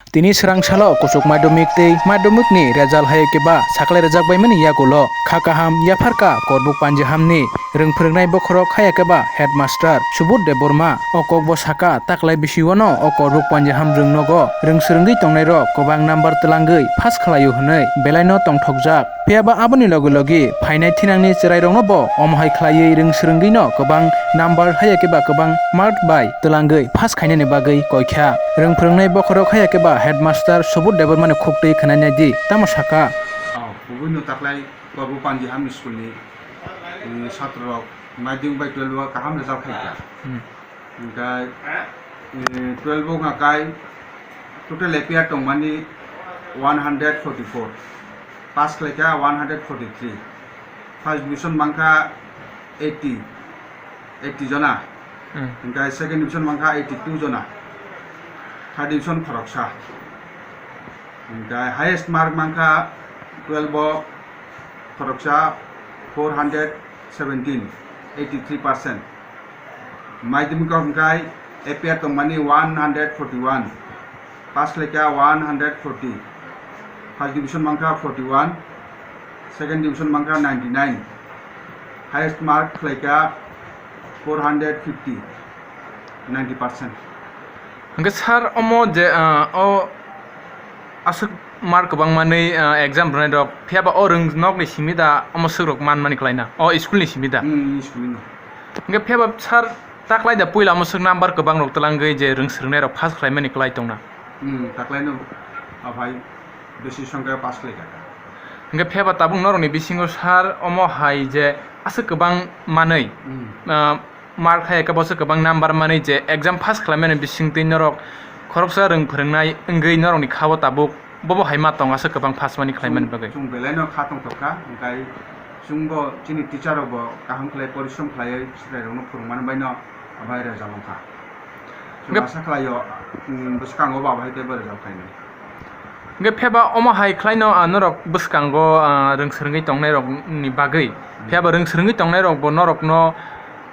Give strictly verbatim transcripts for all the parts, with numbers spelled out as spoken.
Tini swrang salo kuchuk madhyamik tei madhyamikni result hai khe ba saklai rwjak baimani yagulo kha kaham yapharkha Korbuk Panjihamni rwng phwrwngnai bokhorok hai khe ba headmaster Subodh Debbarma. O kokbo sakha, taklai bisingono o Korbuk Panjiham rwngnogo rwng swrwngwi tongnairok kwbang number twlangwi pass khlaio hwnwi belaino tongthokjak. Phiya ba aboni logi logi phainai thinangni chwrairokno bo omo hai khlaiwi rwng swrwngwino kwbang number haiya khe ba kwbang mark bai twlangwi pass khainani bagwi koikha. Rwng phwrwngnai bokhorok haiya khe ba headmaster Subodh Debbarmani khuktwi khwnanai di tamo sakha. Oh, kubui no taklai Korbu Panji Hamni School ni, mm, satro rok madhyamik bai twelve o kaham result khaikha. Hmm. Hingkhe, eh, twelve o hwnka kai total A P R tongmani one hundred forty-four, pass khlaikha one hundred forty-three, first division mankha eighty, eighty jona, Hmm. hingkhe second division mankha eighty-two jona, third division khoroksa, hingkhe highest mark mankha twelve o khoroksa four hundred seventeen, eighty-three percent. Madhyamik o hwnkhe A P R tongmani one hundred forty-one, pass khlaikha one hundred forty, first division mankha forty-one, second division mankha ninety-nine, highest mark khlaikha four hundred fifty, ninety percent. Hwnkhe sir, omo je, ah, o aswk mark kwbang manwi, ah, exam rwnairok, phiya ba o rwng nokni simi da omo swkrok manmani khlaina, o school ni simi da? Hmm, school ni. Hwnkhe phiya ba sir, taklai da puila omo swk number kwbang rok twlangwi je rwng swrwngnairok pass khlaimani kwlai tongna? Hmm, taklaino, aphai bisi songkha pass khlaikha. Hwnkhe phiya ba tabuk norokni bisingo sir omo hai je aswk kwbang manwi, Hmm. ah, mark hai khe boso kwbang number manwi je exam pass khlaimani bisingtwi norok khoroksa rwng phwrwngnai wngwi norokni kha-o tabuk bobo hai ma tong aswk kwbang pass mani khlaimani Chwng, bagwi. Chwng belaino kha tongthok kha, hwnkhe chwngbo chini teacher rokbo kaham khlai porishrom khlaiwi chwrairokno phwrwngmani baino abai result wngkha. Chwng Hwnkhe asa khlaio, um, bwskango bo abai teibo result khainai. Hwnkhe pheba omo hai khlaino, ah, norok bwskango, ah, rwng swrwngwi tongnairokni bagwi. Hmm. Phiyaba rwng swrwngwi tongnairokbo norokno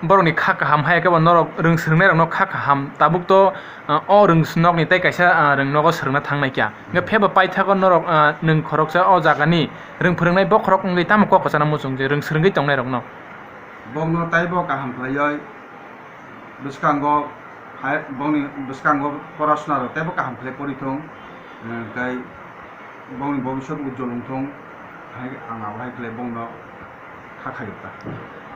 borokni kha kaham hai khe bo norok rwng swrwngnairokno kha kaham. Tabuk to, ah, o rwng nokni tei kaisa, ah, rwng nogo swrwngna thangnai kya. Hwnkhe Hmm. pheba paithago norok, ah, nwng khoroksa o jagani rwng phwrwngnai bokhorok wngwi tamo kok kwchana muchung je rwng swrwngwi tongnairokno? Bokno taibo kaham khlaiwi bwskango hai, bongni bwskango porasona rok teibo kaham khlai pori thung, eh, tei bongni bobiswt ujjwal wng thung, hai ang abo hai khlai bongno kha khaio ta.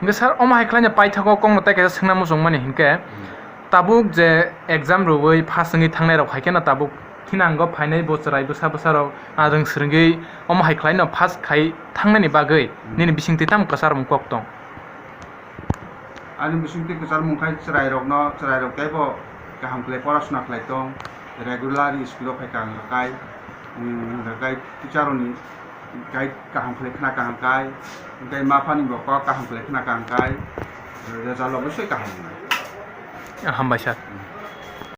Hwnkhe sir, omo hai khlaino paithago kokno tei kaisa swngna muchung mani hinkhe, Hmm. tabuk je exam rwui pass wngwi thangnai rok hai kheno tabuk thinango phainai bo chwrai bwsa bwsa rok, ah, rwng swrwngwi omo hai khlaino pass khai thangnani bagwi Hmm. nini bisingtwi tamo kwchar mung kok tong? Ani bisingtwi kwcharmung khai chwrairokno, chwrairok teibo kaham khlai porasona khlai tong, regular school-o phai kha hwnkha kai, um, hwnkha kai teacher-rokni guide kaham khlai khna kaham kai, hwnkhe ma phani bo kok kaham khlai khna kaham kai, result obosoi kaham wngnai. Hambai sir.